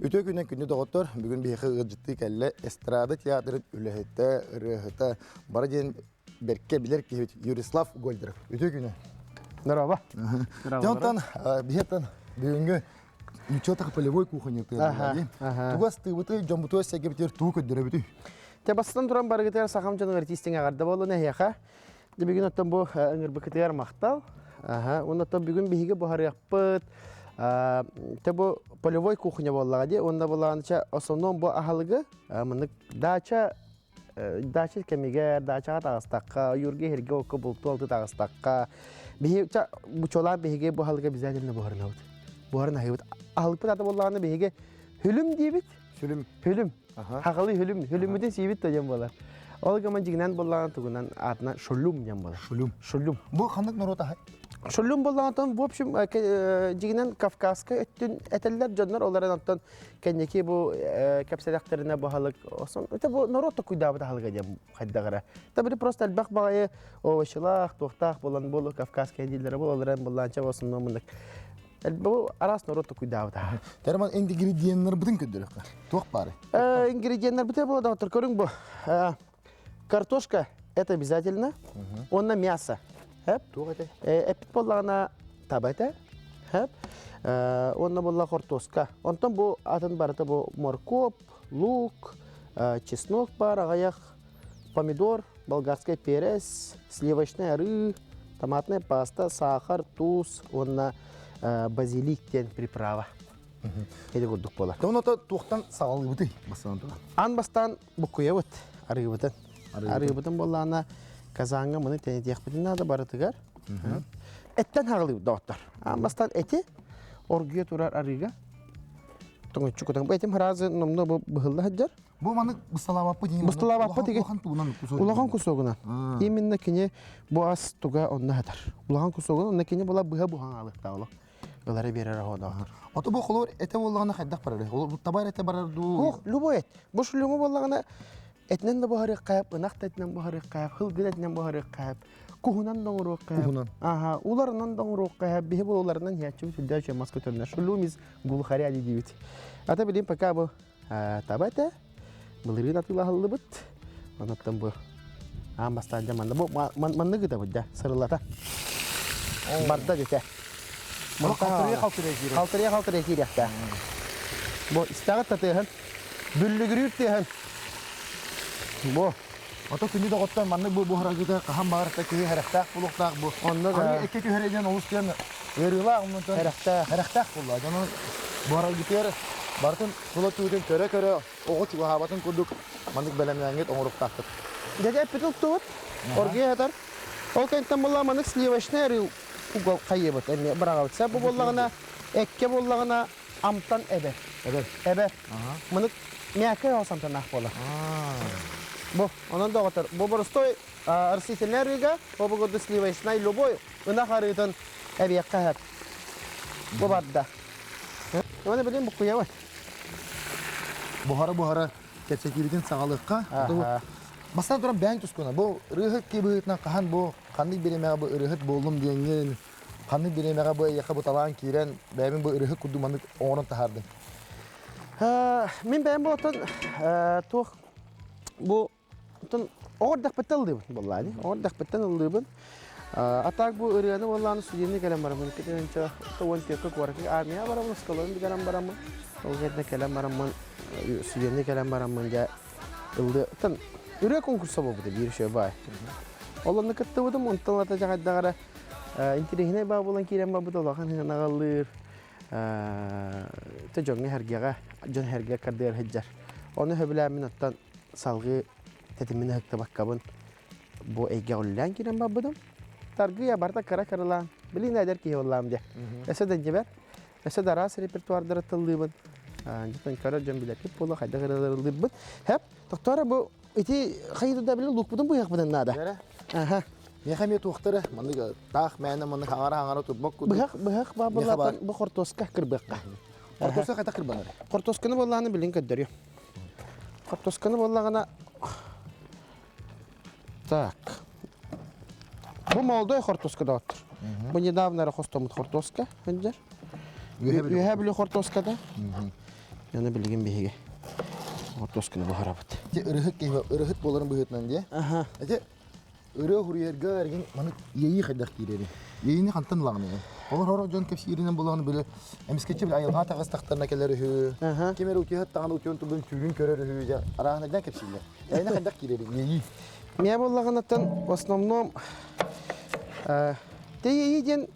Үтүө күнүнэн күндү доҕоттор, бүгүн биһиэхэ ыалдьыттыы кэллэ эстрада театрын үлэһитэ, ырыаһыта, бары диэн бэркэ билэр киһибит Юрислав Гольдеров. Үтүө күнү. Здорово. Дьонтон биһиэттэн бүгүҥҥү ничего полевой кухня тыа Тугас тыыбыты дьоммутугар сэргэбитигэр тугу көрдөрөбүтүй? Те бастан туран барыгытыгар сахам дьонугар артистиҥ эҕэрдэ буоллун эһиэхэ. Дьэ бүгүн оттон бу ыҥырбыкытыгар махтал. Аха, уонна оттон бүгүн биһиги буһарыахпыт. Те бу полевой кухня буоллаҕа дии. Уонна булаанча основном бу аһылыгы маннык дача дача кэмигэр дачаҕа таҕыстахха, ойуурга иһиргэ окко бултуу алты таҕыстахха биһи бу чуолаан биһиги бу аһылыгы обязательно буһарынабыт. Буһарын аһыыбыт. Аһылыкпыт ата буоллаҕына биһиги хүлүм диибит. Сүлүм. Хүлүм. Хахалы хүлүм. Хүлүммүтүн сиибит да диэн буолар. Ол гынан дьиҥинэн буоллаҕына тугунан аатынан шулюм диэн буолар. Шулюм. Шулюм. Бу ханнык норуот аһай? Шулюм буоллаҕына в общем дьиҥинэн Кавказка өттүн этэллэр дьоннор олорон оттон кэнники бу кэпсэлэхтэринэ бу аһылык это бу норуот токуйдаабыт аһылыга диэн хайдах эрэ. Это били просто элбэх баҕайы овощелаах, туохтаах буолан буолу Кавказская дииллэрэ буолалларын буллаанча в основном мындык Бу араас норуот токуйдаабыт аһа. Терман ингредиеннарбытын көрдөрөххө. Туох баары? Ингредиеннарбыты була доктор көрүҥ бу. Картошка это обязательно. Онно мясо. Хэп. Туох этэй? Эппит буоллаҕына таба этэ. Хэп. Онно буолла хортуоска. Онтон бу атын барыта бу моркуоп, лук, чеснок бар, аҕыйах помидор, болгарский перец, сливочный арыы, томатная паста, сахар, туус уонна базилик диэн приправа. Ити курдук буолар. Оното туохтан саҕалыыбытый бастаан туран? Аан бастаан буккуйабыт арыыбытын. Арыыбытын буоллаҕына казаҥҥа маны тэнитиэхпитин наада барытыгар. Эттэн хаҕалыыбыт доҕоттор. Аан бастаан эти оргуйа турар арыыга тоҥоччу кутан. Бу этим сразу номнуо бу быһылла сылдьар. Бу маны бысталаабаппыт дии. Бысталаабаппыт Улахан улахан тугунан кусок. Улахан кусогунан. Именно кини бу ас туга онно хатар. Улахан кусогун онно кини була быһа буһан аалыктаа олох. Ылары берер оһоодоохтор. Ото бу холор этэ буоллаҕына хайдах барар? Ол табар этэ барар дуу? Ох, любой эт. Бу шулюму буоллаҕына этинэн да буһарыахха, ынах да этинэн буһарыахха, хылгы да этинэн буһарыахха, куһунан да оҥоруохха. Куһунан. Аха, уларынан да оҥоруохха, биһи бу уларынан иһээччибит үрдээччи мас көтөрүнэ. Шулюм из глухаря диибит. Ата билим пока бу таба этэ. Былырыын атыылаһыллыбыт. Онуттан бу аан бастаан дьэ манна бу маннык ытабыт дьэ сырылата. Барда дэтэ. Халтырыйа халтырыйа киирэр. Халтырыйа халтырыйа киириэхтээх. Бу истэҕит да тыаһын. Бүллүгүрүүр тыаһын. Бу. Ото күнү доҕоттор маннык бу буһарагыта хаһан баҕарта киһи хэрэхтээх буолуохтаах бу. Онно да икки түһэрэ диэн олус диэн ыарыылаах оннунтан хэрэхтээх. Хэрэхтээх буолла. Дьону буһарагытыгар барытын Тула түүтүн көрө-көрө оҕо чугаһаабатын курдук маннык бэлэмнээҥҥит оҥоруохтааххыт. Дьэ эппит ылтыбыт, оргуйа сытар. Ол кэнниттэн буоллаҕына маннык сливочный арыы угал хайыыбыт эмиэ быраҕабыт. Сэ бу буоллаҕына эккэ буоллаҕына амтан эбэр. Эбэр. Эбэр. Маннык мяккай оҕус амтаннаах буолар. Бу, онон доҕоттор, бу боростой растительный арыыга, бу курдук сливочный любой ынах арыытын эбиэххэ сөп. Бу барда. Уонна билин буккуйабыт. Буһара-буһара кэпсэтиибитин саҕалыахха. Бастаан туран бэйэҥ тускуна. Бу ырыаһыт киһи быһыытынан хаһан бу ханнык бириэмэҕэ бу ырыаһыт буоллум диэҥҥин, ханнык бириэмэҕэ бу эйиэхэ бу талаан киирэн бэйэбин бу ырыаһыт курдук маннык оҥорон таһаардыҥ? Мин бэйэм буолтан туох бу Оттон оҕо эрдэхпиттэн ыллыыбын буоллаа дии. Оҕо эрдэхпиттэн ыллыыбын. А так бу ырыаны буоллааны студенты кэлэн бараммын иккитинчэ 14 куоракка армия бараммын оскуоланы бүтэрэн бараммын ол кэннэ кэлэн бараммын студенты кэлэн бараммын дьэ ыллыы оттон ырыа конкурса буолбута биир үчүгэй баай. Ол онно кыттыбытым онтон ылата дьэ хайдах эрэ интэриэһинэй баа буолан киирэн барбыт улахан аҕаллыыр те дьоҥҥо сэргэҕэ дьон сэргэ кардыар сылдьар. Ону сөбүлээммин оттон салгыы тэтиммин ыһыктыбаккабын бу эйгэҕэ үлэлээн киирэн барбытым. Таргыйа барыта кыра-кыралаан, билигин эдэр киһи буоллаҕым дьэ. Өссө да дьибэр, өссө да араас репертуардары тыллыыбын. Дьон көрөр дьон билэргит буолуо, хайдах ырыалары ыллыырбын. Хэп, тохтооро бу ити хайыты да билин луукпутун быһыахпытын наада. Аха. Миэхэ эмиэ туохтара маннык таах мээнэ маннык хаҥара-хаҥара турбак курдук. Быһах, быһах баабылаатан бу хортуоска кырбыахха. Хортуоска хайдах кырбанар? Хортуосканы буоллаҕына билин көрдөрүө. Хортуосканы буоллаҕына так. Бу молодой хортуоска доҕоттор. Бу недавно эрэ хостоммут хортуоска сылдьар. Үөһэ Бүлүү хортуоската. Яны билигин биһиги хортуосканы буһарабыт. Ити ырыһыт киһи ырыһыт буоларын быһыытынан дии. Аха. Ити ырыа хуруйарга эргин маны иэйии хайдах киирэрий? Иэйиини хантан ылаҕыный? Олор хоро дьон кэпсииринэн булаҕын били эмискэччи били айылҕа таҕыстахтарына кэлэр үһү. Ким эрэ утуйа даҕаны утуйан тулун түүнүн көрөр үһү дьэ арааһынайдан кэпсииллэр. Эйиэнэ хайдах киирэрий иэйии? Миэ буоллаҕынаттан в основном те иэйии диэн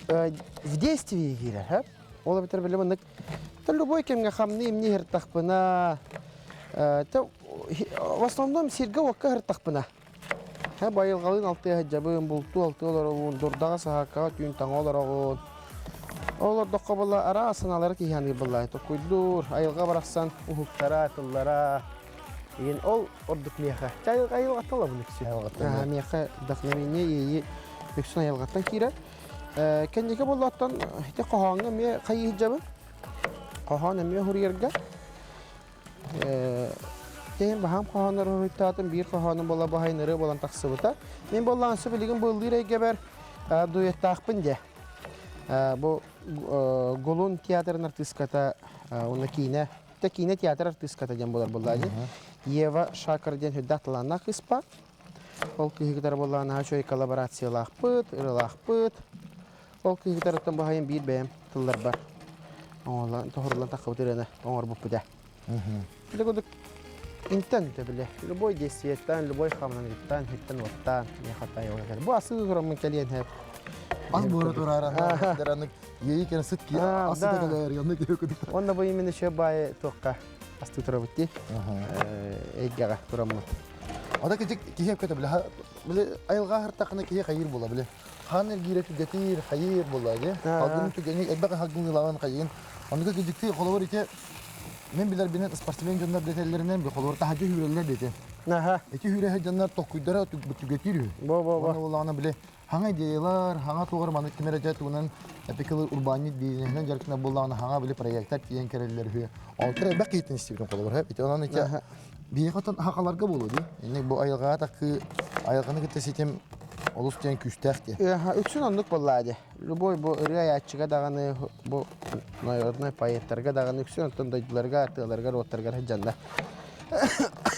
в действии киирэр, Ол эбэтэр били маннык любой кэмҥэ хамныы имнии иһиртахпына в основном сиргэ-уокка иһиртахпына байылҕалыын алтыа сылдьабын, бултуу алтыы олоробун, дурдаҕа саһааккаҕа түүн таҥа олороҕун. Олордоххо була араас санаалары киһи аныыр буоллаа токуйдуур, айылҕа барахсан уһуктара, тыллара. Игин ол ордук миэхэ. Айылҕаттан ылабын үксүн. Айылҕаттан. Миэхэ вдохновение иэйии үксүн айылҕаттан киирэр. Кэнники боллоттон ити хоһооҥҥо эмиэ хайыы сылдьабын. Хоһоон эмиэ суруйарга. Тиһин баһаам хоһооннору суруйтаатым, биир хоһоонум буола баһайын ырыа буолан тахсыбыта. Мин буоллаҕын сөп билигин быыллыыр эйгэбэр дуэттаахпын дьэ. Бу Гулун театрын артыыската уонна киинэ, киинэ театр артыыската диэн буолар буоллаа дии. Ева Шакар диэн үрдээх талааннаах кыыс баар. Ол кыыһы кытары буоллаҕына наһаа үчүгэй коллаборациялаахпыт, ырыалаахпыт. Ол кыыһы кытарыттан баһайын биир бэйэм тылларбар оҥоһуллан, тоһоруллан таххыбыт ырыаны оҥорбуппут ээ. Ити курдук интэн биле любой действиеттан, любой хамнаныттан, хиттэн-уоттаан миэхэ айылҕа Бу асыы тураммын кэлиэн хэп. Ас буора турааран анык иэйи кэлэн сыт ки асы кэлээр онно киһи кудук. Онно бу именно еще баай туохха астыы турабыт дии. Эйгэҕэ тураммыт. Ата кичик киһи көтө биле биле айылҕа хартакына киһи хайыр була биле. Хаан эргиирэ түгэтиир хайыр була ди. Алгын түгэни элбэх алгын ылаҕын хайын. Оннука кижикти холобур ити мен билэрбинэн спортсмен дьоннор дэтэллэринэн би холобур таһадьы хүүрэллэр дете. Аха. Ити хүүрэ дьоннор токкуйдара түгэтиир үһү. Бо бо бо. Уонна буоллаҕына биле хаҥа идеялар, хаҥа туоҕар маннык ким эрэ дьэ тугунан эпикалы урбаанньыт бизнеһинэн дьарыктанар буоллаҕына хаҥа били проектар тиийэн кэлэллэр үһү. Ол элбэх киһиттэн истибитим холобур. Ити онон ити биһиэхэ оттон хахаларга буолуо дии. Инник бу айылҕаҕа такыы айылҕаны кытта ситим олус диэн күүстээх дии. Үксүн оннук буоллаа дии. Любой бу ырыа айааччыга даҕаны, бу народнай поэттарга даҕаны үксүн оттон дойдуларга, тыаларыгар, уоттарыгар сылдьаннар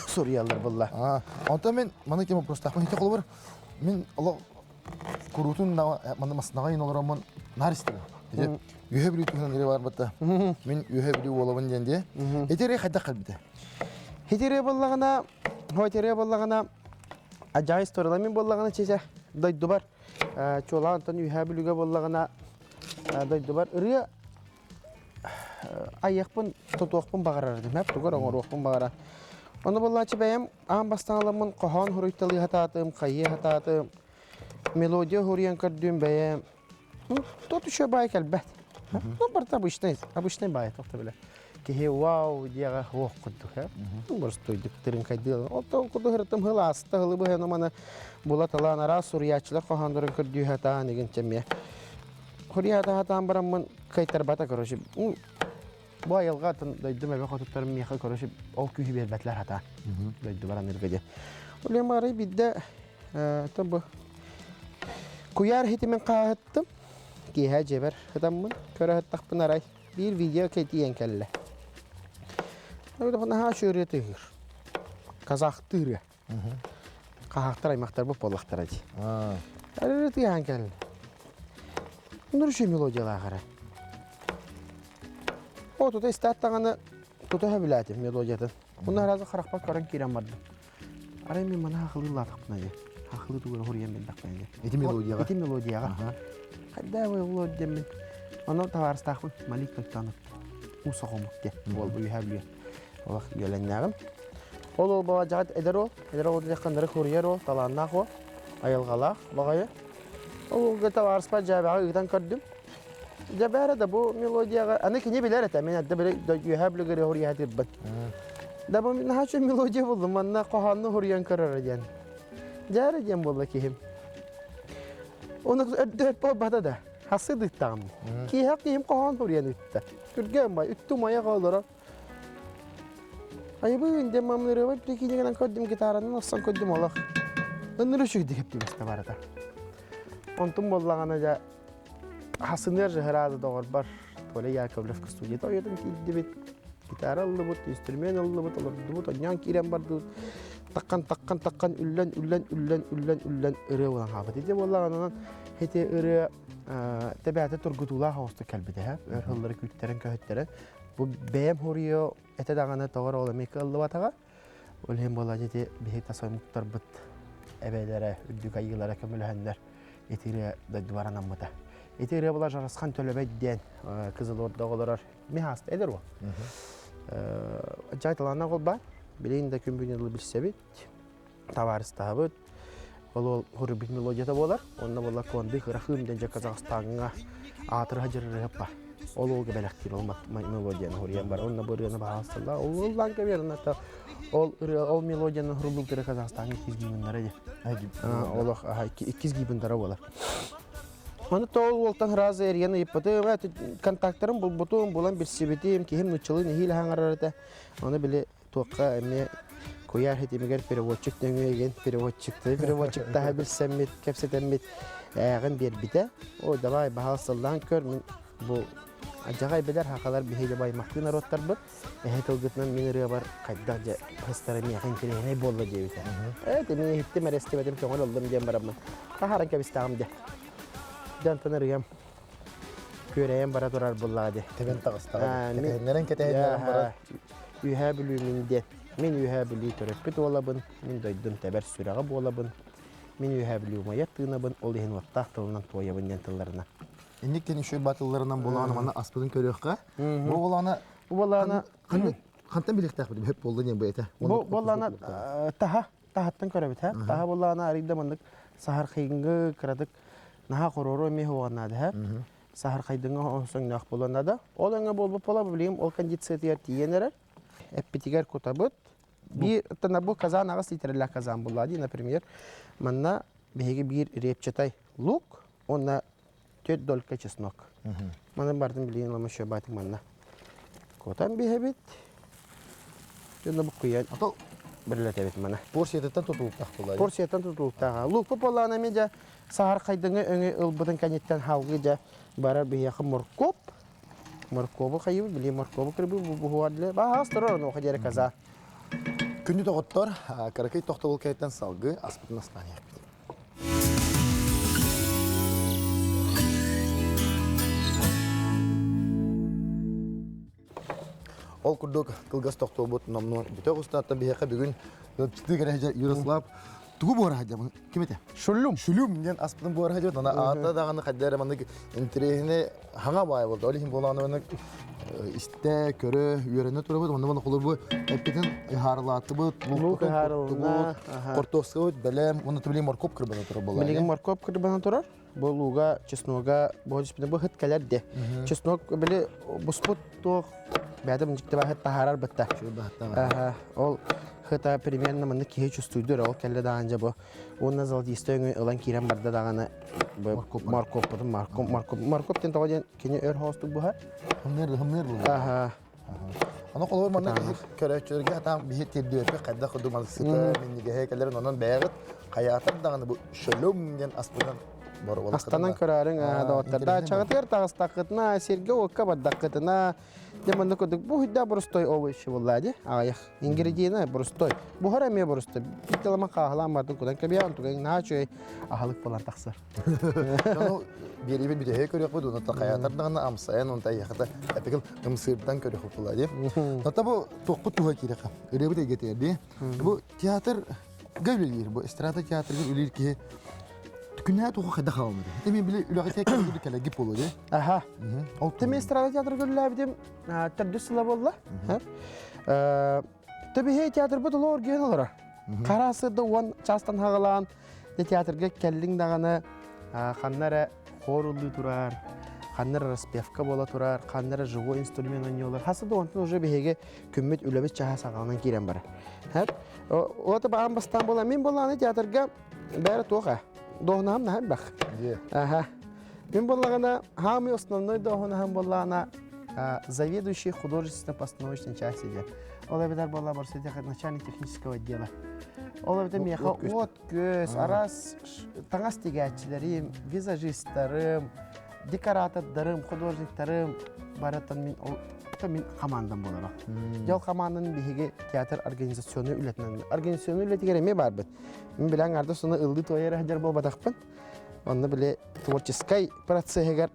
суруйаллар буолла. Онтон мин маннык тема вопростаахпын. Ити холобур мин олох куруутун манна масынаҕа иин олороммун наар истэбин. Ити Үөһэ Бүлүү туһунан ырыа барбыта. Мин Үөһэ Бүлүү уолабын диэн дии. Ити ырыа хайдах кэлбитэ? Ити ырыа буоллаҕына, ити ырыа буоллаҕына, адьаҕай историялар мин буоллаҕына чече дойдубар чуолаан онтон Үөһээ Бүлүүгэ буоллаҕына дойдубар ырыа айыахпын, тутуохпун баҕарар этим, тугу эрэ оҥоруохпун баҕарар. Ону буоллааччы бэйэм аан бастаан ыламмын хоһоон суруйталыы сатаатым, хайыы сатаатым, мелодия суруйан көрдүүм бэйэм. Ну, тот еще баай кэлбэт. Ну, барыта обычный, обычный баай тоқта билэ. Киһи вау диэҕэ уох курдук, э. Ну, боростуойдук тырыҥкайдыы. Ол курдук ырытым хыл ааста хылы быһыны маны була талаан араас суруйааччылар хоһооннорун көрдүү сатаан игин чэмиэ. Хуруйа сатаан бараммын кайтарбата короче. Бу айылҕа атын дойдум эбэ хотуттарым миэхэ короче ол күүһү биэрбэтилэр хата. Дойду баран иргэ диэн. Ол эм арай биирдэ бу куйаар иһитимин хааһыттым. Киэһэ дьиэбэр ытаммын көрө сыттахпын арай биир видео кэтиэн кэллэ. Наһаа үчүгэй тыһыыр. Казахтыыр. Хаһаахтар аймахтарбыт буоллахтара дии. Эрэ тыаһаан кэллэ. Нурчу мелодиялаах эрэ. О, тута истээт даҕаны тута сөбүлээтим мелодиятын. Онно аразы харахпар көрөн киирэн бардым. Арай мин маны хахылыылаатахпына дии. Хахылыы тугу эрэ хуруйан биллэхпинэ дии. Ити мелодияҕа? Ити мелодияҕа. Хайдаа буолуо диэммин. Ону табаарыстаахпын Малик Тойтонов. Уу соҕомук диэн. Буолбу үһэ бүлүө. Олох үөлэннээҕим. Ол ол баладьаҕат эдэр уол, эдэр уол диэххэ нары хуруйар уол, талааннаах уол, айылҕалаах баҕайы. Ол уолга табаарыспар дьээбэҕэ ыытан көрдүм. Дьэ бээрэ да бу мелодияҕа, аны кини билэр этэ, мин эрдэ били үөһээ бүлүгэр хуруйа сатыырбын. Да бу наһаа үчүгэй мелодия буллум, манна хоһоонну хуруйан көрөрө диэн. Дьээрэ диэн буолла киһим. Оны өрдөт буолбата да, хасы дыттаҕым. Киһи киһим хоһоон хуруйан ыытта. Түргэн бай, үттү умайа олорор. Айыбыын диэн мамнырыабай прикинигинэн көрдүм гитаранан охсон көрдүм олох. Ынныр үчүгдик эптибэстэ барыта. Онтум буоллаҕына дьэ хасыныар жыһыраады доҕорбор Толя Яковлевка студията ойотон киирдибит. Гитара ыллыбыт, инструмент ыллыбыт, олордубут, онньоон киирэн бардыбыт. Таккан, таккан, таккан, үллэн, үллэн, үллэн, үллэн, үллэн ырыа буолан хаалбыт. Ити буоллаҕына, ити ырыа тэбээтэ тургутуулаах оҕустук кэлбитэ, өр сыллары күүттэрэн көһүттэрэн. Бу бэйэм хоруйу этэ даҕаны тоҕор ол эмиэ кыаллыбатаҕа. Ол иһин буолла ити биһи тас омуктарбыт эбэлэрэ, үрдүк айыылара көмөлөһөннөр ити ырыа дойдубар анаммыта. Ити ырыа була Жарасхан Төлөбөй диэн Кызыл Ордоҕо олорор Михаста эдэр уол. Жай талааннаах ол баар. Билигин да күн бүгүн билсэбит, табаарыстаһабыт. Ол ол хоруйбут мелодията буолар. Онно буолла Куонды Кырахыым диэн дьэ Казахстаҥҥа аатырыһа дьырырыһап бар. Ол уолга бэлэхтиир ол мелодияны хоруйан бар. Онно бу ырыаны баһаалысталлар. Ол ыллаан кэбиэр ол ырыа ол мелодияны хуруллуктары Казахстаҥҥа иккис гимннара дии. Олох иккис гимннара буолар. Маны тоол уолтан ыраас эрийэн ыйыппытым, контактарын булбутум, булан билсибитим, киһим нуччалыы нэһиилэ хаҥарар этэ. Ону били туохха эмиэ куйаар ситимигэр переводчик нөҥүө игин переводчиктыы переводчиктаһа билсэммит, кэпсэтэммит ээҕин биэрбитэ. Ой, давай, баһаалысталлаан көр, мин бу адьаҕай билэр хахалар биһиги баймахтыы народтарбыт. Эһэ тылгытынан мин ырыабар хайдах дьэ хыстара миэхэ интэриэһинэй буолла диэбитэ. Ээ, мин иһиттим, эрэстибэтим, көҥүл ыллым диэн бараммын. Таһааран кэбистэҕим дьэ. Дьэ, онтон ырыам күөрэйэн бара турар буоллаҕа дии. Тэбэн таҕыстаҕа. Кэтэһиннэрэн кэтэһиннэрэн баран. Үөһээ Бүлүү мин диэн. Мин Үөһээ Бүлүү төрөппүт уолабын, мин дойдум тэбэр сүрэҕэ буолабын. Мин Үөһээ Бүлүү умайар тыынабын, ол иһин уоттаах тылынан туойабын диэн тылларына. Инник диэн үчүгэй батылларынан буолаҕына манна аспытын көрүөххэ. Бу буолаҕына Бу буоллаҕына ханнык хантан билиэхтээхпит хөп буолла диэн бу этэ. Бу буоллаҕына таһа таһаттан көрөбүт һэ. Таһа буоллаҕына арыйда маннык саһархайыҥҥы кыратык наһаа хоруору эмиэ уоҕан наада һэ. Саһархайдыҥҥы соҥноох буолуон наада. Ол өҥө буолбут буола билигин ол кондициятыгар тиийэн эрэр. Эппитигэр кутабыт. Биир бу казан аҕыс литрэлээх казан буолла дии, например, манна биһиги биир репчатай лук уонна Төрт долька чеснок. Маны бардым билигин лама шөбатик манна. Кутан биһэбит. Дьонно буккуйан Ато бирилэтэбит мана. Порциятыттан тутулуктаах буолар. Порцияттан тутулуктаах. Лук буоллаана эми дьэ саһар хайдыҥы өҥү ылбытын кэнниттэн халгы дьэ барар биһиэхэ моркуоп. Моркуобу хайыбыт, били моркуобу кырбы буһуар диле. Баһаас турар онуоха диэри каза. Күндү доҕоттор, кыракый тохтобул кэнниттэн салгыы аспытын астаан иһэхпит. Ол курдук кылгас тохтобут номнуо бүтэ оҕустааттан биһиэхэ бүгүн ыалдьытыы кэлэ Ярослав тугу буора сылдьабын ким этэ? Шүлүм. Шүлүм диэн аспытын буора сылдьабыт. Ана аата даҕаны хайда эрэ маннык интэриэһинэй хаҥа баай буолда. Ол иһин буолааны маннык истэ, көрө, үөрэнэ турабыт. Онно манна холобур эппитин ыһаарылаатыбыт, Лук ыһаарылына, хортуоскабыт бэлэм, уонна билигин моркуоп кырбана турар буолла. Билигин моркуоп кырбана турар. Бу лууга, чеснога, бу бу хыт кэлэр де. Чеснок били буспут туох бэйэтэ мунчикте баһыт таһаарар бытта. Ол хыта примерно маннык киһи чувствуйдур, ол кэллэ даҕан дьэ бу уонна золотистой өҥү ылан киирэн барда даҕаны моркуоппутун моркоп моркоп моркоп диэн тоҕо диэн кини өр хоостук буһар. Хымныыр хымныыр буолар. Аха. Аны холобур манна көрөөччүлэргэ атаан биһи тиэрдибэппит хайдах курдук малсыта минньигэһэ кэлэрин онон бэйэҕит хайаатар даҕаны бу шөлөм диэн аспытынан Астанан көрөөрүҥ доҕоттор. Чаҕытыгар таҕыстаххытына, сиргэ-уокка бардаххытына, дьэ манна курдук бу хуйда боростой овощи буолла дии аҕыйах. Ингредиена боростой. Буһар эмиэ боростой. Биир хааһылаан бардын кутан кэбиһэн туган наһаа үчүгэй аһылык буолан тахсар. Ону биэриибит бүтэһигэ көрүөхпүт, онно хайаатар даҕаны амсайан, онто эйиэхэ эпикил ымсыырдан көрүөхпүт буолла дии. Ата бу туохпут туһа киирэхэ? Ырыабыт эйгэтигэр дии. Бу театрга үлэлиир, бу эстрада театрга үлэлиир киһи күннээ туоху хайдах хаалмыт? Ити мен били үлэҕэ кэлгибит кэлэгип буолуо дии. Аха. Ол теми эстрада театрга үлэлээбитим төрдүс сыла буолла. Төбүһэ театрбыт улуу оргион олорор. Хара сырда уон чаастан хаҕалаан театрга кэллиҥ даҕаны ханна эрэ хор ыллыы турар, ханна эрэ распевка буола турар, ханна эрэ живой инструмент оонньуулар. Хас да онтон уже биһиги күммүт үлэбит чаһа саҕаланан киирэн барар. Ота баан бастаан буола мин буоллаҕына театрга бэйэ туох ээ дооһунаһым наһаа элбэх. Аха. Мин буоллаҕына хаамый основной дооһунаһым буоллаҕына заведующий художественно-постановочной части диэн. Ол эбэтэр буолла барсытых начальник технического отдела. Ол эбэтэр миэхэ уот көс, араас таҥас тигээччилэрим, визажистарым, декоратордарым, художниктарым барытын мин ол. Та мин хамаандам буолара. Дьол хамаандан биһиги театр организационный үлэтинэн организационный үлэтигэр эмиэ баарбыт. Мин билэн арды сону ыллыы туойар сылдьар буолбатахпын. Онно били творческай процеһыгар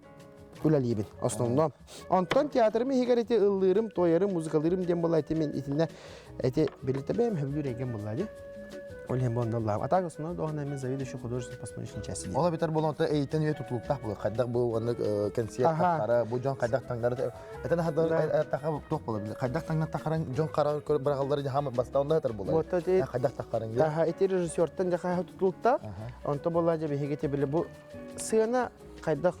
үлэлиибин основном. Онтон театрым иһигэр ити ыллыырым, туойарым, музыкалыырым диэн буолла ити мин итиннэ эти билитэ бэйэм хөбүлүүр эйгэм буолла дии. Ол иһин бу онно ыллаам. А так основной должен мен заведующий художественной постановочной части. Ол эбэтэр буолан эйтен үйэ тутулуктаах буолар. Хайдах бу оннук кэнсиэр тахара, бу дьон хайдах таҥнары этен хаддар туох буолар. Хайдах таҥнар тахаран дьон хара көрүп быраҕаллар хаамы бастаан да этер буолар. Хайдах тахаран. Аха, ити режиссертан дьаха тутулуктаах. Онто буолла дьэ биһиги били бу сыана хайдах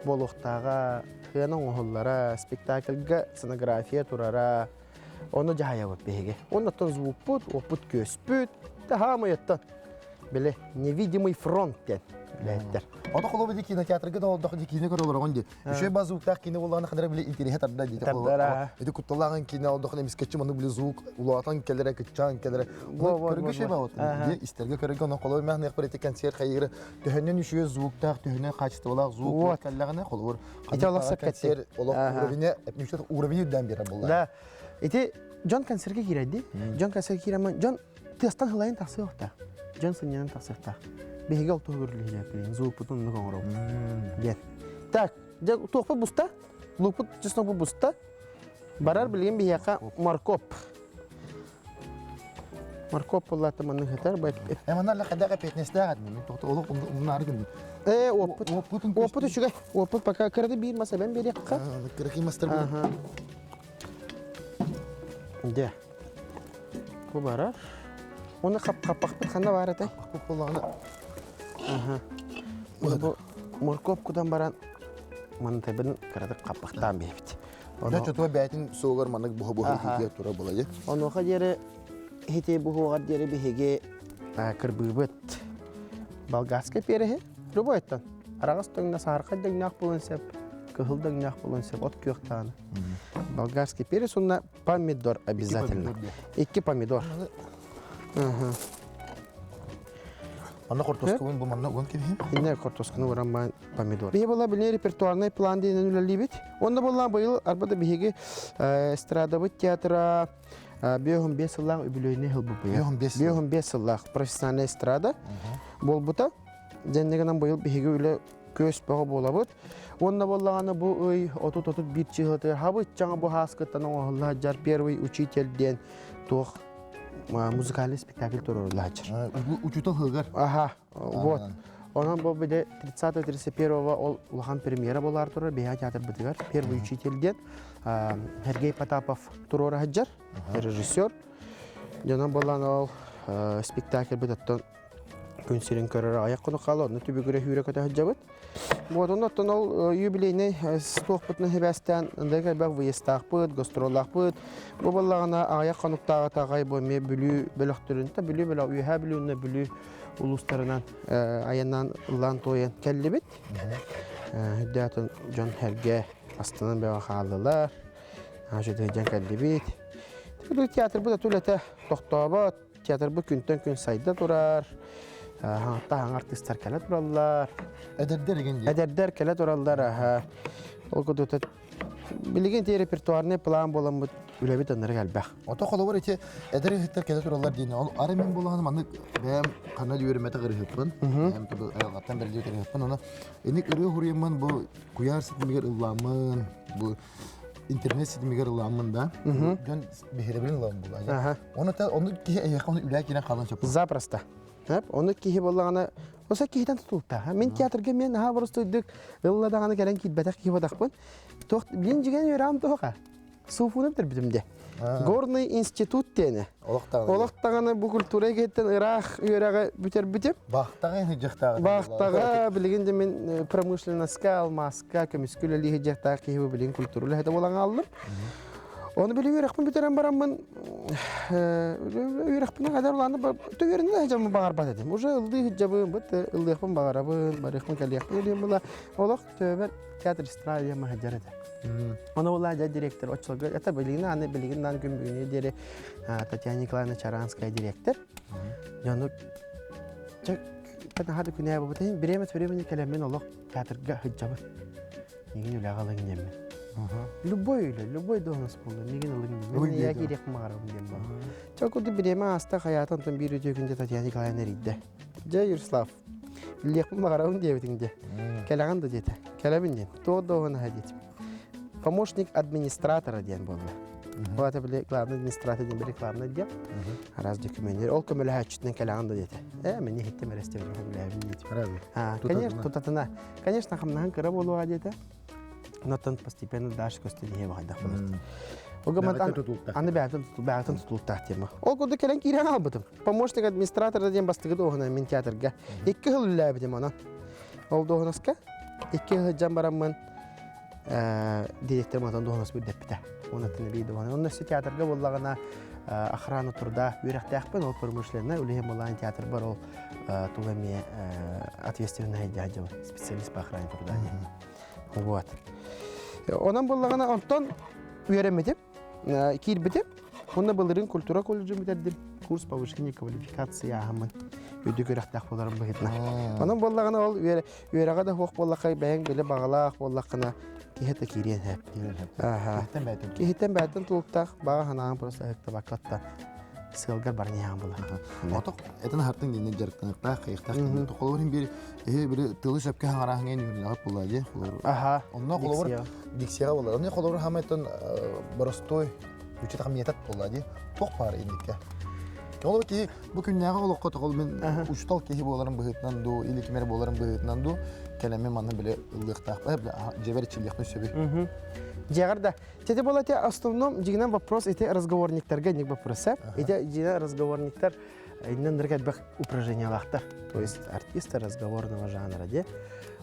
буолуохтааҕа, сыана оҥоһуллара, спектакльга сценография турара, ону дьаһайабыт биһиги. Оннуттан звукпут, уоппут күөспүт, таһаамайыттан били невидимый фронт диэн үлэһиттэр. Ото холобу ди кинотеатрга да олдох ди киинэ көрө олороҕун ди. Үчүгэй ба звуктаах киинэ буоллаҕына ханара били интэриэһэ тарда ди. Тардара. Ити кутталааҕын киинэ олдохун эмискэччи маннык били звук улаатан кэлэрэ, кыччаан кэлэрэ. Көргө шеба вот. Ди истэргэ көрөргө онон холобу мэхнех ити концерт хайыгыры төһөннөн үчүгэй звуктаах, төһөннөн хаачыстыбалаах звук кэллэҕинэ холобур Ити олох сөпкө олох уровене уровень үрдээн биэрэр буолла. Да. Ити дьон концертка киирэрди. Дьон концертка киирэмэн дьон тыастан хылайын тахсыахтаах. Дьон сынньанан тахсыахтаах. Биһиги ол туһугар үлэлиэхпит. Звукпутун оннук оҥоробут. Диэн. Так, дьэ туохпут буста? Лукпут чеснокпут буста. Барар билигин биһиэхэ моркоп. Моркоп буоллаата маннык хатар. Э манна л хайдах эпиэтинэстээх этим. Мен тоқта олох умнаары гынным. Э оппут. Оппут үчүгэй. Оппут пока кырады биир мас эбэн биэриэххэ. Кыракый мастар Дьэ. Бу барар. Оны хаппахпыт ханна бар этэй? Хаппахпыт буоллаҕына. Аха. Бу моркоп кутан баран мантайбын кыратык хаппахтаан биэбит. Онно чотуа бээтин суогар маннык буһа-буһа итиитигэр тура буолайы. Онуоха диэри ити буһуоҕар диэри биһиги кырбыыбыт болгарскай переһи любойттан араҕас дөҥнө саархай дөҥнөөх буолуон сөп кыһыл дөҥнөөх буолуон сөп от күөх даҕаны болгарский перец уонна помидор обязательно икки помидор Манна хортуоскабын бу манна уган кэбиһин. Инне хортуосканы уган помидор. Биһи була билин репертуарный план диэнин үлэлиибит. Онно буолла быйыл арбада биһиги эстрадабыт театра 55 сыллаах үбүлүөйүнэй сыл бу 55 сыллаах профессиональная эстрада буолбута. Дьэннигинэн быйыл биһиги үлэ көс бөҕө буолабыт. Уонна буоллаҕына бу ый 30-31 чыһылатыгар хабыччаҥа бу хааскыттан оҥоһулла сылдьар первый учитель диэн туох музыкальный спектакль туруорулла сылдьар. Учутал хыгар. Аха, вот. Онон бу бile 30-31 ол улахан премьера болар турар Бэйэ театрбытыгар первый учитель диэн Сергей Потапов туруора сылдьар, режиссер. Дьонон болан ол спектакль бит оттон күн сирин көрөр аяк куну хаала онно түбүгүрэ хүүрэ көтө сылдьабыт. Вот оннуттан ол юбилейный туохпутун хибэстээн ындай кэлбэх выездтаахпыт, гастроллаахпыт. Бу буоллаҕына аҕыйах хонуктааҕы таҕай бу эмиэ Бүлүү бөлөхтөрүн, та Бүлүү бөлөх, Үөһээ Бүлүү уонна Бүлүү улуустарынан айаннаан ыллаан туойан кэллибит. Үрдээтин дьон сэргэ астынан бөҕө хааллылар. Үчүгэй кэллибит. Театрбыт үлэтэ тохтообот. Театрбыт күнтэн күн сайда турар. Хаҥатта хаҥа артыыстар кэлэ тураллар. Эдэрдэр игин дии. Эдэрдэр кэлэ тураллар. Аха. Ол курдук билигин ити репертуарный план буоламмыт үлэбит ынырык элбэх. Ото холобур ити эдэр ыһыттар кэлэ тураллар диэн ол ары мин буолаҕына маннык бэйэм ханна да үөрэммэтэх ырыһыппын. Бэйэм тобу айылҕаттан бэриллибит ырыһыппын. Аны инник ырыа хуруйаммын бу куйаар ситимигэр ыллааммын, бу интернет ситимигэр ылааммын да дьон биһирэбилин ылан буолла. Оны та ону киһи эйиэхэ ону үлээ киирэн хаалан сөп. Запросто. Ону киһи буоллаҕына Оса киһитэн тутулта. Мин театрга мен аха боростуйдук ылла даҕаны кэлэн киирбэтэх киһи бодахпын. Туох мин дьигэн үөрэҕим туоха. Суфуну бүтэрбитим де. Горный институт диэни. Олох даҕаны бу культура эйгэтиттэн ыраах үөрэҕи бүтэрбитим. Баахтаҕа иһдьэхтааҕы. Баахтаҕа билигин де мин промышленностька, алмааска, көмүскэ үлэлии иһдьэхтээх киһи бу билигин культура үлэһитэ буолан хааллым. Оны били үөрэхпин бүтэрэн бараммын үөрэхпин кадар улааны төгөрүнэ дьаммын баҕарбат этим. Уже ыллыы сылдьабын, быт ыллыахпын баҕарабын, барыахпын кэлиэхпин диэн була. Олох төбөбөр театр эстрада диэн маһадьар этэ. Оны була дьэ директор оччолорго это билигин аны билигин дан күн бүгүнү диэри Татьяна Николаевна Чаранская директор. Дьону наһаа да күнээ буолбут. Бириэмэ времени кэлэммин олох театрга сылдьабын. Миигин үлэҕэ ылыҥ диэммин. Любой үлэ, любой должность буолла, мигин ылыҥ диэн. Мин я киириэхпин баҕарабын диэн буолла. Чэ, курдук бириэмэ ааста, хайаатан онтон биир үтүө күн Татьяна Николаевна эрийдэ. Дьэ, Ярослав, үллиэхпин баҕарабын диэбитиҥ дии. Кэлэҕин да диэтэ. Кэлэбин диэн. Туох дуоһунаһа диэтим. Помощник администратора диэн буолла. Ол это били главный администратор диэн били главный диэн. Араас документер. Ол көмөлөһөөччүтүнэн кэлэҕин да диэтэ. Э, мин иһиттим эрэстебин көмөлөһөбүн диэтим. Конечно, тутатына. Конечно, хамнаһын кыра буолуоҕа диэтэ. Онтон постепенно дальше көстөн иһэ баҕайдах болар. Ол аны бэйэтин бэйэтин тутулуктаах тема. Ол курдук кэлэн киирэн албытым. Помощник администратора диэн бастакы дуоһунай мин театрга. Икки сыл үлэлээбитим онон. Ол дуоһунаска икки сылдьан бараммын директор матан дуоһунас үрдэппитэ. Онон биир дуоһунас. Онно өссө театрга буоллаҕына охрана труда үөрэхтээхпин, ол промышленнай үлэһин буоллаҕына театр бар ол туга эмиэ ответственный дядя специалист по охране труда диэн. Вот. Онон буоллаҕына онтон үөрэммитим, киирбитим. Онно былырыын культура колледжын бүтэрдим. Курс повышения квалификации ааһаммын үрдүк үөрэхтээх буоларым быһыытынан. Онон буоллаҕына ол үөрэҕэ да суох буоллахха бэйэҥ билэ баҕалаах буоллаххына киһи да киириэн сөп. Киһиттэн бэйэтин Киһиттэн бэйэтин тулуктаах баҕа санааҕын просто ыһыктабакка сыалгар баран иһэҕин буолар. Отох этин аһартын диэн дьарыктаныктаах, хайыктаах диэн. Холобур бир эһи били тылы сөпкө хаҥараһыҥ эн үөрэнэҕит буолла дии. Холобур. Аха. Онно холобур дикцияҕа буолар. Онно холобур хамайтан боростуой үчүт метод буолла дии. Туох баар инникке. Ол киһи бу күннээҕи олоххо тоҕол мин учутал киһи буоларым быһыытынан дуу, или кимэр буоларым быһыытынан дуу, кэлэммин манна биле ыллыахтаах, дьэбэр иччилиэхпин сөбүй. Дьиэҕэр да Тети была те основном дьигинэн вопрос ити разговорниктарга ник вопрос Ити дьигинэн разговорниктар иннен элбэх упражнениялаахтар. То есть артисты разговорного жанра де.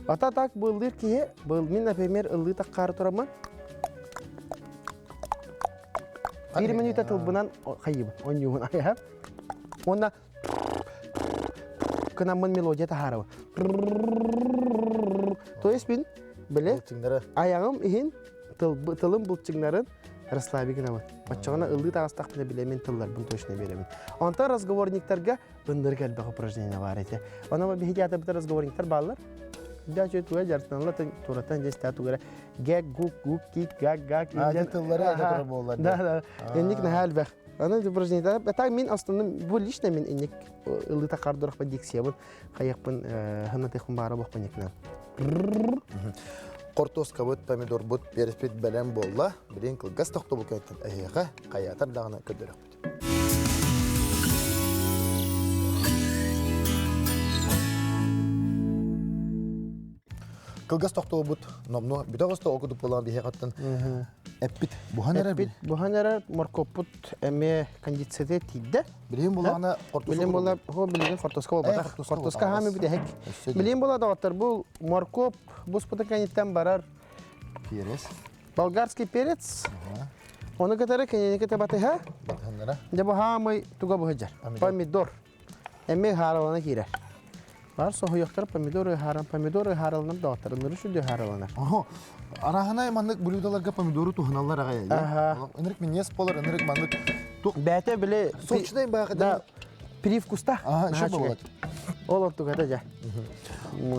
Ата так былдыр киһи, был мин, например, ыллыы таккаары тураммын Биир минута тылбынан хайыбын, онньуубун айаһа. Уонна кынаммын мелодия таһаарабын. То есть мин биле аяҕым иһин тылым булчуҥнарын расслаби гынабын. Оччоҕуна ыллыы таҕыстахпына билэмин тылларбын точно биэрэбин. Онтон разговорниктарга ындырык элбэх упражнение баар этэ. Онон биһиги театрбыта разговорниктар бааллар. Да чуй туга дьарыктаналлар тураттан дьэ тугара гэг гук гук кик гак гак тыллары это буоллар. Да да. Инник наһаа элбэх. Аны упражнение. Так мин основном бу лично мин инник ылыта хардурахпа дикциябын хайыахпын ханатыахпын баара буохпун никнан. Хортуоскабыт, помидорбут, переспит бэлэм буолла. Билин кылгас тохтобул кэнниттэн эһиэхэ хайаатар даҕаны көрдөрөхпүт. Кылгас тохтобут номнуо бүтэ оҕусто ол курдук буолан биһиэхэттэн эппит буһан эрэр Эппит буһан эрэр моркуоппут эмиэ кондициятыгар тиийдэ. Билигин булаҕына хортуоска Билигин була хо билигин хортуоска буолбатах. Хортуоска хаамы бүтэһик. Билигин була доҕоттор бу моркуоп буспутун кэнниттэн барар Перец. Болгарский перец. Ону кытары кинини батыһа. Батыһыннара. Дьэ бу хаамый туга быһыдьар. Помидор. Эмиэ ыһаарылана киирэр. Бар соһуйахтар помидор ыһааран, помидор ыһаарыланар доҕотторуннары сүдү ыһаарыланар. Оһо, араһынай маннык блюдоларга помидору туһаналлар аҕай. Аха. Ынырык минньиэс буолар, ынырык маннык тух Бээтэ били сочный баахы да привкуста. Аха, еще буолар. Ол онтугата дьэ.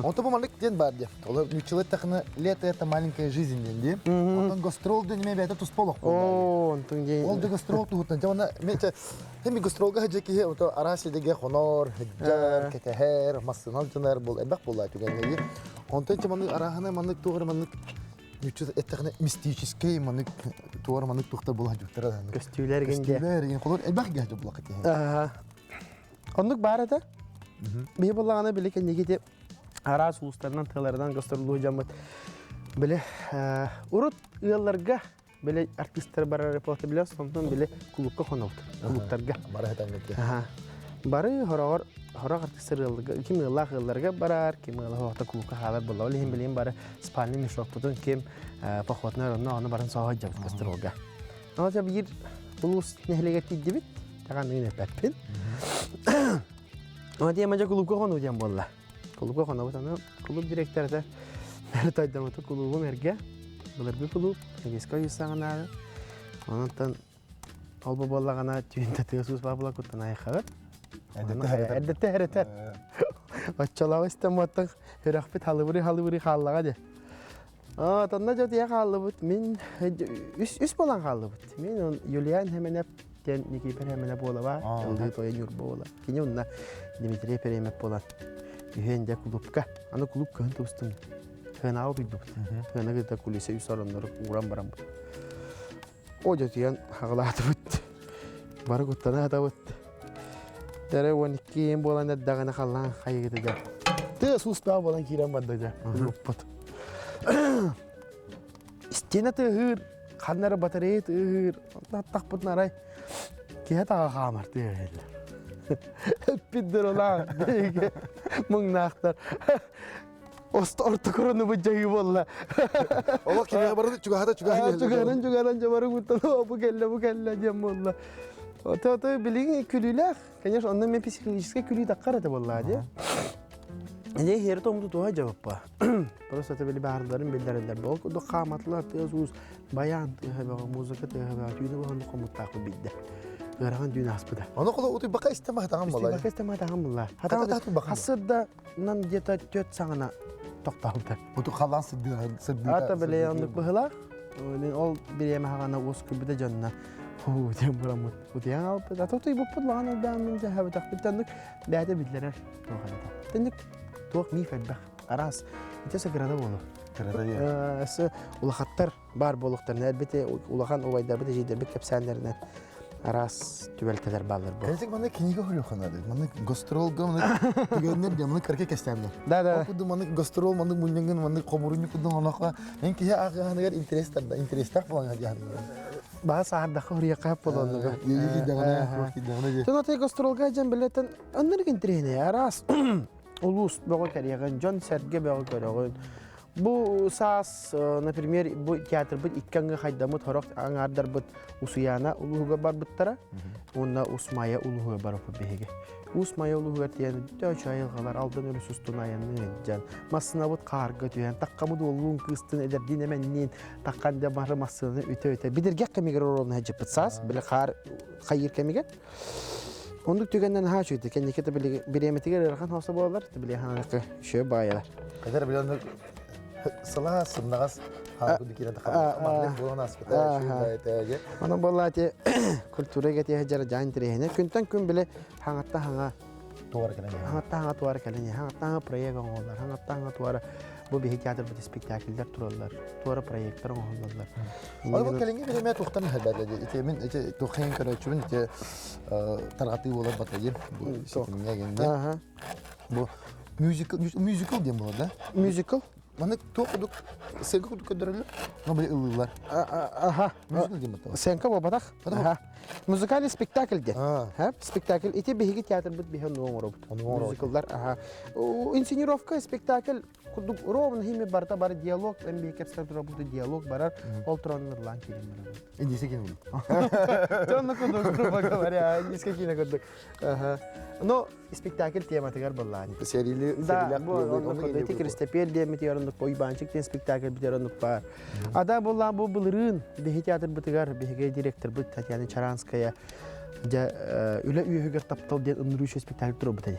Онто бу маннык диэн баар диэ. Ол нууччалыы эттэххинэ лето это маленькая жизнь диэн дии. Онтон гастрол диэн эмиэ бэйэтэ туспа олох буолла. Оо, онтуҥ диэн. Ол да гастрол туһуттан дьэ уонна Эми гастролга сылдьар киһи ото араас сиргэ хонор, сылдьар, кэтэһэр, массыына алдьанар буол элбэх буолла түгэннэри. Онтон ити маннык арааһына маннык туох эрэ маннык ньучча эттэхинэ мистическэй маннык туох эрэ маннык туохтар буола сылдьыбыттара даҕаны. Көстүүлэр гин дьэ. Көстүүлэр гин холор элбэх киһи буолла киһи. Аха. Оннук баар этэ. Биһи буоллаҕына били кэнники араас улуустарынан тыаларынан гастроллуу дьаммыт били урут ыалларга Били артыыстар барар репорты билэр, онтон били кулуупка хонобут, кулууптарга. Бары хатаммыт. Аха. Бары хороҕор хорох артыыстар ыалларга, ким ыаллаах ыалларга барар, ким ыала хоһота кулуупка хаалар буолла. Ол иһин билигин бары спальный мешокпутун ким походнай онно ону баран соһо дьабыт гастролга. Ону биир улуус нэһилиэгэр тиийдибит. Таҕан эппэппин. Ону тиэмэ дьэ кулуупка хонуу диэн буолла. Кулуупка хонобут аны кулууп директора тойдомуту кулуубум эргэ былыргы кулууп Сэбиэскэй Союз саҕанааҕы онон ол бу буоллаҕына түүн да тыас уус баар буола куттан айхабыт эрдэттэ эрэтэр оччолооҕу истэн буоттан сүрэхпит халыбырыы халыбырыы хааллаҕа дии. Тонна дьэ хааллыбыт. Мин үс үс буолан хааллыбыт. Мин Юлиан Хеменеп диэн Никифор Хеменеп буолаба, ыллыы тойон Ньурба буола. Кини онно Дмитрий Перемеп буолан үһүөн дьэ клубка. Аны клуб кыһын тубустум. Тыанаабы билбиппит. Тыана кытта кулиса үс ороннору ууран бараммыт. О дьэ хаҕылаатыбыт. Бары куттана сатабыт. Дэрэ 12 буолан эрдэҕинэ халлаан хайыгыта дьэ. Тыа суустаах буолан киирэн барда дьэ. Уппут. Стена тыаһыыр, ханна эрэ батарея тыаһыыр. Тахпытын арай киһи таҕа хаамар тыаһыыллар. Эппит дырылаах биһиги муҥнаахтар. Орто корону быдьайыы буолла. Олох кимиэхэ барыны чугаһата чугаһан Чугаһынан чугаһынан дьабары буттан бу кэллэ бу кэллэ диэн буолла. Ото ото билигин күлүүлээх. Конечно, онно мен психологическай күлүү таххар этэ буоллаа дии. Эне хери томту туha жабаппа. Просто это били баардарын биллэрэллэр. Ол курдук хааматылар тыас уус баян тыаһа бөҕө, музыка тыаһа бөҕө түүнү баһын хомуттаахпыт бидде. Ыарахан түүн ааспыта. Ону коло утуйбакка истэмэ хатаҕан буолла. Утуйбакка истэмэ хатаҕан буолла. Хатаҕан хасырда нам где-то төрт саҕана тохтообута. Буту халлаан сырдыга сырдыга. Ата биле оннук быһылаах. Мин ол бириэмэ хаҕана уоскуйбута дьонно. Хуу диэн бураммыт. Утуйан алпыт. Ата утуйбуппут лаҕан элбээн мин дьаһабытахпыт тэнник бэйэтэ биллэрэр туох эбэтэ. Тэнник туох миф элбэх. Араас. Ити сакырада буолу. Кырата диэн. Өссө улахаттар баар буолуохтарына элбити улахан убайдарбыт эдьиийдэрбит кэпсээннэринэн араас түбэлтэлэр бааллар бу. Кэлсик манна кинигэ хөрүөххэ наада. Манна гастролга манна түгэннэр дьэ манна кырка кэстээннэр. Да да. Ол курдук маннык гастрол маннык мунньаҥҥын маннык хомуруунньук курдук онохо эн киһи ааҕыаһыныгар интерес тарда интерестээх буолан дьаһанныгар. Баа саардахха хуруйахха болоннуга. Иэйии киирдэҕинэ, туох киирдэҕинэ дии. Тон отой гастролга дьэн билетен ыннырык интириэһинэй араас улуус бөҕө кэриэҕин, дьон-сэргэ бөҕө көрөҕүн. Бу саас, например, бу театрбыт икки аҥы хайдаммыт сорох аҥаардарбыт Усуйаана улууһугар барбыттара уонна Усмайа улууһугар барбыппыт биһиги. Усмайа улууһугар тиийэн бүтэ айылҕалар Алдан өрүс устун айанныы сылдьан, массыынабыт хаарга түһэн, таххамыт уоллуун кыыстын эдэрдиин эмэнниин таххан дьэ бары массыынаны үтэ-үтэ бидиргэх кэмигэр оруолун сылдьыппыт саас, били хаар хайыыр кэмигэр. Оннук түгэннэн наһаа үчүгэй. Кэнники да бириэмэтигэр ыарахан хоосо буолалар, били ханаакы үшө баайалар. Кадыр били оннук сылаас, сымнаҕас хаалбыт киирэн тахабыт. Буолан ааспыта, үчүгэй баайата. Онон буолла ити культура гэтиэһэ дьара интэриэһинэ. Күнтэн күн били хаҥатта хаҥа туора кэлэн хаҥатта хаҥа туора кэлэн хаҥатта хаҥа проект оҥоһуллар, хаҥатта хаҥа туора бу биһи театрбыт спектакльдэр тураллар, туора проекттар оҥоһуллаллар. Ол бу кэлиҥҥи бириэмэ туохтан иһэллэр ити мин ити туоххайын көрөөччүбүн ити тарҕатыы буолар батайым бу ситимҥэ гэннэ. Бу мюзикл мюзикл диэн буолар да? Мюзикл? Маннык туох курдук сценка курдук көрдөрөллөр, но били ыллыыллар. Аха. Мюзикл диэн баттала. Сценка буолбатах. Аха. Музыкальный спектакль диэн. Спектакль. Ити биһиги театрбыт биһи онну оҥоробут. Мюзикллар. Аха. Инсценировка спектакль курдук ровно хими барыта бар диалог эн биһи кэпсэтэ турабыт диалог барар ол туран ырлаан киирэн барабыт. Индийскэй кино Тонна курдук грубо говоря индийскэй кино курдук. Но спектакль тематыгар быллаан. Серили Да, бу оннук ити Кристопел диэммитигэр оннук Уйбаанчык диэн спектакль битэр оннук баар. Ада буллаан бу былырыын биһи театрбытыгар биһиги директорбыт Татьяна Чаранская дьэ үлэ үөһүгэр таптал диэн ынырыучу спектакль турбут ини.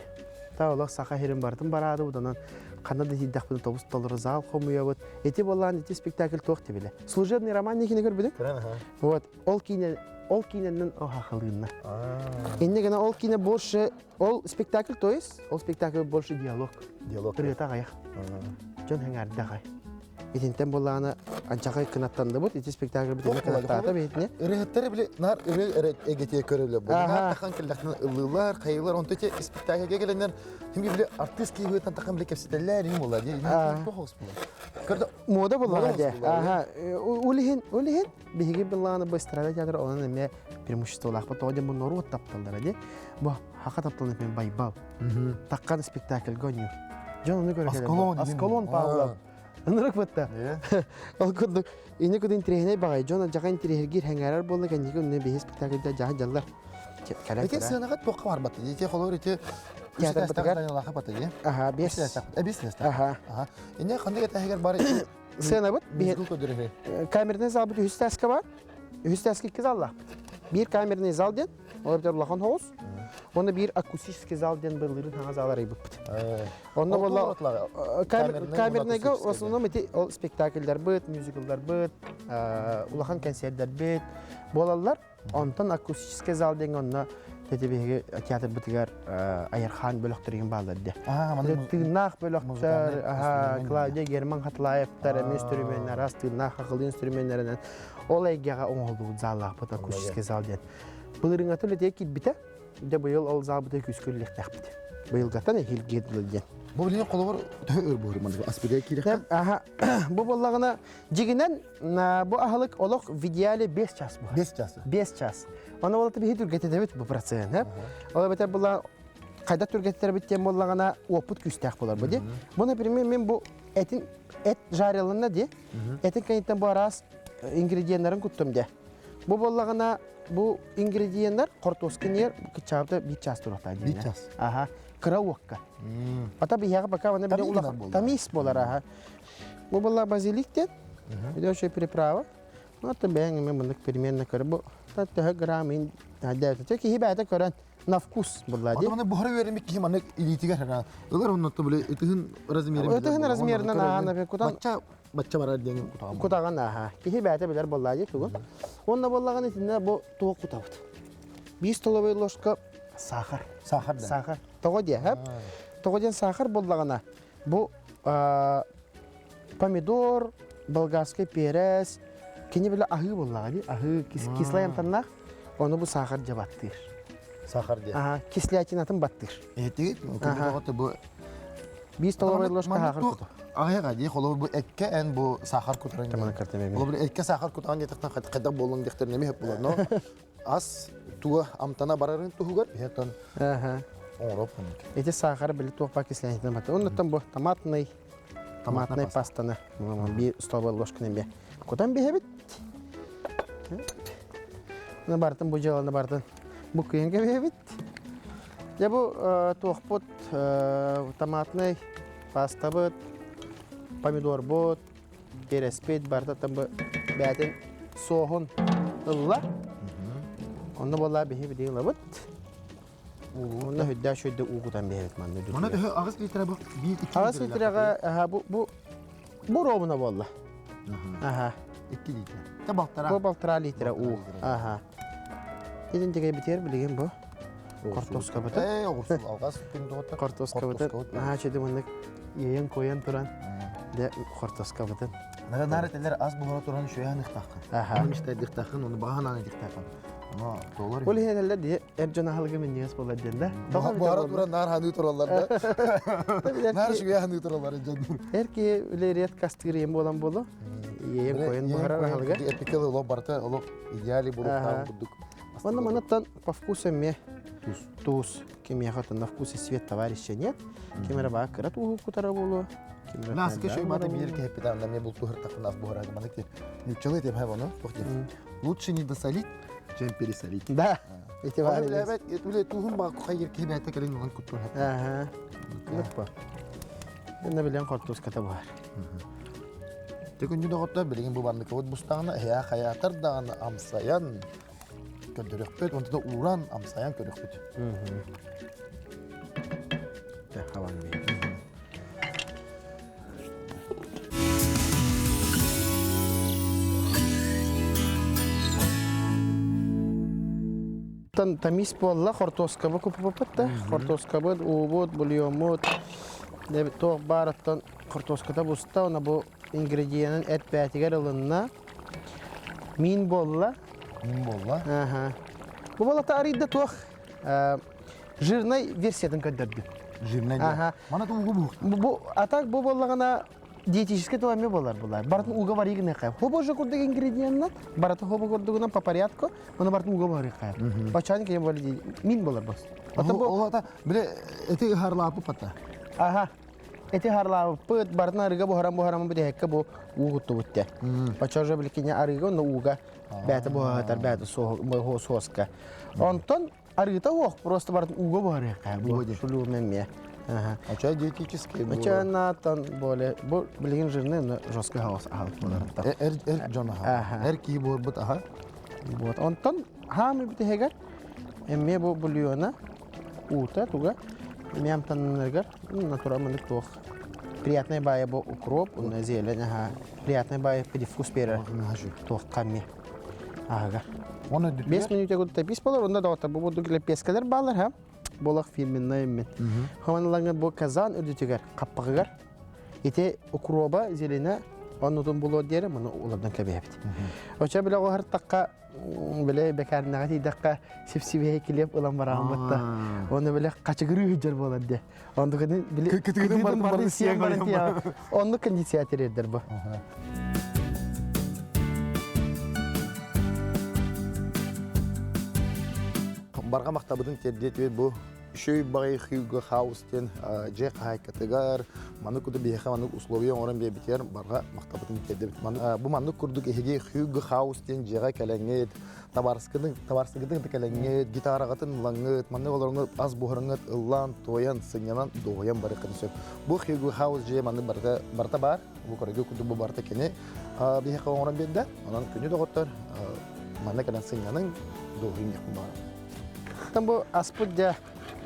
Та олох саха сирин барытын бараады уданан ханна да тиийдэхпинэ тобус толору зал хомуйабыт. Ити буоллаан ити спектакль туох тибилэ. Служебный роман киинэ көрбүтүм. Вот ол киинэ ол киинэннэн оһахалыынна. Инне гына ол киинэ больше ол спектакль то есть ол спектакль больше диалог. Диалог. Ырыата аҕыйах. Дьон хэҥээрдэ аҕай. Итинтэн буоллаҕына анчахай кынаттандыбыт ити спектакль битинэ кынаттаата бэйэтинэ. Ырыһыттары били наар ырыы эрэ эгэтиэ көрөллөр. Бу наар тахан кэллэхтэн ыллыылар, хайыылар, онто ити спектакльга кэлэннэр хим били артист киһи тахан били кэпсэтэллэр им буолар дии. Туох оҕус буолар. Көрдө Мода буоллаҕа дии. Аха. Ол иһин, ол иһин биһиги былааны бу эстрада театр онон эмиэ преимуществолаахпыт. Тоҕо диэн бу норуот тапталлара дии. Бу хака тапталын эпин Байбал. Таккан спектакльга оонньуур. Дьон ону көрө Аскалон. Аскалон Павлов. Ынырык бытта. Ол курдук ини кудун интириэһинэй баҕай дьон дьаҕа интириэһиргиир хэҥээрэр буолла кэнники үнне биһи спектакльда дьаһа дьаллар. Ити сыанаҕа туохха барбат ити холор ити театрбытыгар Аха, биэс. Биэс Аха. Инне ханнык этээһигэр бар Сыанабыт камерный залбыт үһүс тааска бар. Үһүс тааска икки заллаахпыт. Биир камерный зал диэн, ол эбэтэр улахан хоҕус. Онно биир акустический зал диэн былырыын хаҥа зал арыйбыппыт. Онно буолла камернайга в основном ити ол спектакльдарбыт, мюзиклдарбыт, улахан кэнсиэрдэрбит буолаллар. Онтон акустический зал диэн онно тэти театрбытыгар Айархаан бөлөхтөрүгүн бааллар дии. Тыыннаах бөлөхтөр, Клавдия Герман Хатлаевтар эмиэ инструменнар, араас тыыннаах акылыы инструменнэринэн ол эйгэҕэ оҥоһуллубут заллаахпыт акустический зал диэн. Былырыыҥҥата үлэтигэр киирбитэ. Дьэ быйыл ол залбыта күүскэ үлэлиэхтээхпит. Быйылгаттан эһиилги дылы диэн. Бу билигин холобур төһө өр буолар маннык аспидия киирэххэ? Аха, бу буоллаҕына дьигинэн бу аһылык олох в идеале 5 час буолар. 5 час. 5 час. Оны болата биһи түргэтетэбит бу процеһын. Ол эбэтэр була хайда түргэттербит диэн буоллаҕына уоппут күүстээх буолар бу ди. Бу например мен бу этин эт жариланна ди. Этин кэнниттэн бу араас ингредиеннарын куттум де. Бу буоллаҕына бу ингредиеннэр хортуоска ниэр кыччаабыта биир час туруохтаах Биир час. Аха. Кыра уокка. Ата биһиэхэ пока вона бile улахан тамис буолар аха. Бу буолла базилик диэн. Видео еще приправа. Ну, это бэйэҥ эмэ мындык примерно көр бу төһө грамм ин дээбитэ киһи бэйэтэ көрөн на вкус булла ди. Аны буһара үөрэммит киһи маннык илиитигэр хара ылар оннотто били ытыһын размерин Ытыһын размерынан аана кутан бачча бачча барар диэн кутаҕан. Кутаҕан аха. Киһи бэйэтэ билэр буолла ди тугу. Уонна буоллаҕын итиннэ бу туох кутабыт. Биир столовой ложка сахар. Сахар да. Сахар. Тоҕо диэ, хэп? Тоҕо диэн сахар буоллаҕына бу помидор, болгарский перец, кини билэ аһыы буоллаҕа дии, аһыы кислай амтаннаах, ону бу сахар дьэ баттыыр. Сахар диэ. Аха, кислятинатын баттыыр. Этигит, көмө бу Биир столовой ложка сахар куту. Аҕыйаҕа дии, холобур бу эккэ эн бу сахар кутарын. Холобур эккэ сахар кутаҕын диэтэхтэн хайдах буоллун диэхтэрин эмиэ сөп буолар. Но ас туга амтана барарын туһугар биһэтон оҥоруох Ити сахар били туох баар кислятинатын баттыыр. Оннуттан бу томатный томатнай пастаны биир столовой ложканы эмиэ кутан биһэбит. Оны бартын бу дьыаланы бартын бу кыйын кэбиһэбит. Дьэ бу туохпут томатнай пастабыт, помидорбут, переспит барыта бу бээтин соһун ылла. Онно буолла биһи билии ылабыт. Онно хүддээх үчүгэйдик уу кутан биэрэбит манна. Манна төһө аҕыс литра бу биир икки Аҕыс литрэҕэ аха бу бу бу ровно буолла. Аха. Икки литр. Та балтара. Бу балтара литра уу. Аха. Итин тигэй битиэр билигин бу. Картошкабыты. Ээ, оҕурсу алҕас күн тоҕоттор. Картошкабыты. Аха, чөдө маннык иэйэн койон туран дэ картошкабытын. Нара наар этэлэр ас буһара туран үчүгэйин ыхтааххын. Аха. Оны миштайдыхтааххын, оны баҕаһын аныдыхтааххын. Оно толор. Ол иһин этэллэр дии, эр дьон аһылыга минньигэс буолар диэн да. Буһара туран наар ханыы тураллар да. Наар үчүгэй ханыы тураллар дьоннор. Эр киһи үлэ кастыыр ийэм буолан буолу. Ийэм койон буһарар аһылыга. Эпикел олох барыта олох идеали буолуохтаах курдук. Онно манаттан по вкусу эмиэ туус. Туус. Кимиэхэ на вкус и цвет товарища нет. Ким эрэ баа кыра тууһу кутара буолуо. Наска шөй мата биир кэһэппитэ анда мне был туһар нас буһара маны ки нючалы тем хэвоно лучше не досолить чем пересолить. Да. Эти бар. Үле туһун ба хайыр киһи бэйэтэ кэлин улан куттун. Аха. Нуппа. Энне билен хортуската бар. Төкүннү доҕоттор билигин бу банныкыбыт бустаҕына эһээ хайаатар даҕаны амсайан көрдөрүөхпүт, онто да ууран амсайан көрүөхпүт. Хабан Тамис буолла, хортуоскабы купуппут да, хортуоскабыт, уубут, бульоммут, туох баарыттан хортуоската буста, она бу ингредиенин эт бээтигэр ылынна. Миин буолла. Миин буолла. Аха. Бу буолата арыйда туох жирнай версиятын көрдөрдүм. Жирнай. Аха. Мана туугу бу. Бу а так бу буоллаҕына диетический тыл эмиэ буолар булар. Барытын ууга варигын хайа. Хобо же курдук ингредиеннар, барыты хобо курдугунан по порядку, оны барытын ууга варык хайа. Бачан кем боле мин болар бос. Ата бу ол ата биле эти харлапы пата. Аха. Эти харлааппыт барытын арыга буһаран буһаран бүтэһиккэ бу уу куттубут те. Оччо уже биликине арыга онно ууга бээтэ буһатар бээтэ суоска. Онтон арыыта уох просто барытын ууга буһарыахха бу шулуурмен эмиэ. Оча диетический. Оча натан более бу билигин жирный, но жесткий хаос аһалык болар. Эр эр дьон аха. Эр киһи буорбут аха. Вот. Онтон хаамы бүтэһигэр эмиэ бу бульона. уута туга эмиэ амтаннарыгар натура маннык туох приятный баайа бу укроп уонна зелень аха приятный баайа привкус берер туохха эмиэ аһыгар. Оны 5 минутя кутта бис болар, онда доҕоттор бу бурдук лепескалар баалар ха. Болах фирменный мин. Хоманалаңы бу казан үрдүтүгэр, хаппаҕыгар ити укроба зелена оннутун булуор диэри муну улардан кэбиһэбит. Оча биле оҕоһортахха биле бекарнаҕа тиийдэххэ сипсибиһэй килиэп ылан бараан батта. Оны биле хачыгырыы сылдьар буолар де. Оннуканы биле Кытыгытын барын сиэн баран Оннук кондиционер эрдер бу. Барҕа махтабытын тиэрдиэ бу үчүгэй баҕайы Хьюго Хаус диэн дьиэ хаһаайкатыгар маннык курдук биһиэхэ маннык условия оҥорон биэрбитигэр барҕа махтабытын тиэрдэбит. Бу маннык курдук эһиги Хьюго Хаус диэн дьиэҕэ кэлэҥҥит, табаарыскытын табаарыскытын кэлэҥҥит, гитараҕытын ылаҥҥыт, маннык олороҥҥут ас буһарыҥҥыт ыллаан, туойан, сынньанан, дуоһуйан барыаххытын сөп. Бу Хьюго Хаус дьиэ маннык барыта барыта баар. Бу көрөргө курдук бу барыта кини биһиэхэ оҥорон биэрдэ. Онон күнү доҕоттор манна кэлэн сынньаныҥ, дуоһуйуҥ диэхпин баҕарабын. Оттон бу аспыт дьэ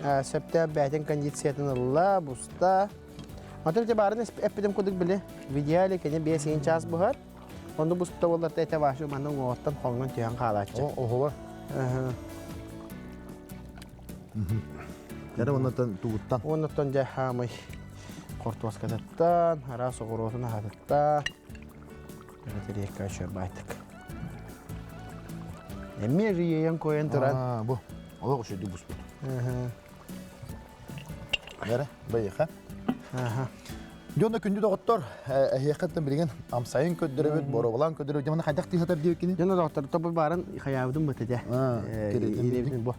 сөптөөх бэйэтин кондициятын ылла, буста. Онтон ити баарын эппитим курдук били в идеале кини 5 час буһар. Онну буспута буолларта этэ башы манна уҥуоҕуттан хоҥнон түһэн хаалааччы. Оһоба. Дьэ оннуттан тугуттан. Оннуттан дьэ хаамый хортуоскатыттан, араас оҕуруотун аһатыттан. Тириэккэ байтык. Эмиэ жиейен койон туран. Бу олох үчүгэй буспут. Бэрэ, байыха. Дьонно күндү доҕоттор, эһиэхэ билигин амсайын көрдөрөбүт, боруобалаан көрдөрөбүт. Дьэ, хайдах тыһатар диэбиккини? Дьонно доҕоттор, тобу баарын хайаабытым бытыте. Бу.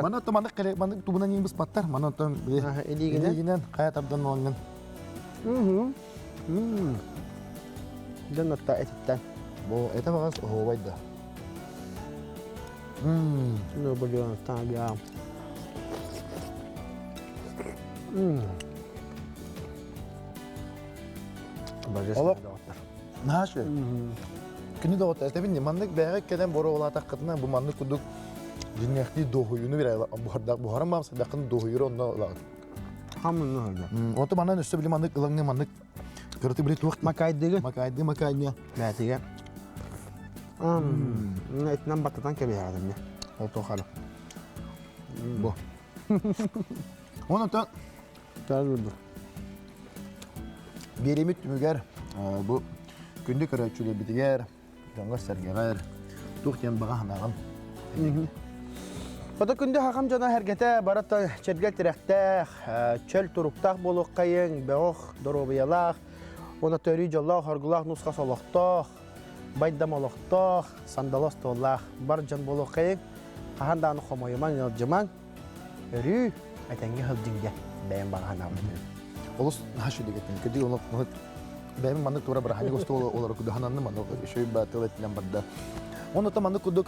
Мана то маннык кэле маннык тубунан иин быспаттар. Мана оттон илиигинэн хайа тардан оҥҥын. Дьон отта этиттэн. Бу это баҕас оһуобай да. Ну, блин, там я. Олох наһаа үчүгэй. Күнү доҕоттор, этэбин маннык бэйэҕэ кэлэн боруобалаатаххытына бу маннык курдук дьиҥнээхтии дуоһуйууну бирэ буһаран баамсайдаххына дуоһуйура онно ылаҕыт. Хаммын Онто манан өссө били маннык ылаҥҥа маннык кыраты били туох Макайдыгы. Макайды макайня. Бээтигэ. Этинэн баттатан кэбиһэҕин эмиэ. Ол тухары. Бу. Онон биэримит түмүгэр бу күндү көрөөччүлэрбитигэр, дьоҥҥор-сэргэҕэр туох диэн баҕа санааҕын Ото күндү хахам дьоно эргэтэ барыта чэргэл тирэхтээх, чөл туруктаах буолуоххайыҥ, бөҕөх доруобуйалаах, уонна төрүү дьоллоох, оргулаах нусхас олохтоох, байдам олохтоох, сандалы остуоллаах бар дьон буолуоххайыҥ, хаһан даҕаны хомойумаҥ, ыалдьымаҥ, өрүү этэҥҥэ сылдьыҥ диэн бэйэм баҕа санаабын Олус наһаа үчүгэй этин. Кыдыы ону бэйэм маннык тура быраханьык остуол олору кудахананны маннык үчүгэй ба тыл этинэн барда. Онно маннык курдук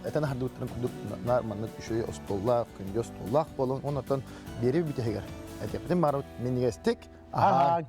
этэн аһардыбыттарын курдук наар маннык үчүгэй остуоллаах, күндү остуоллаах буолун. Оннотон биэри бүтэһигэр этиэппитин баарбыт минньигэстик аһаан.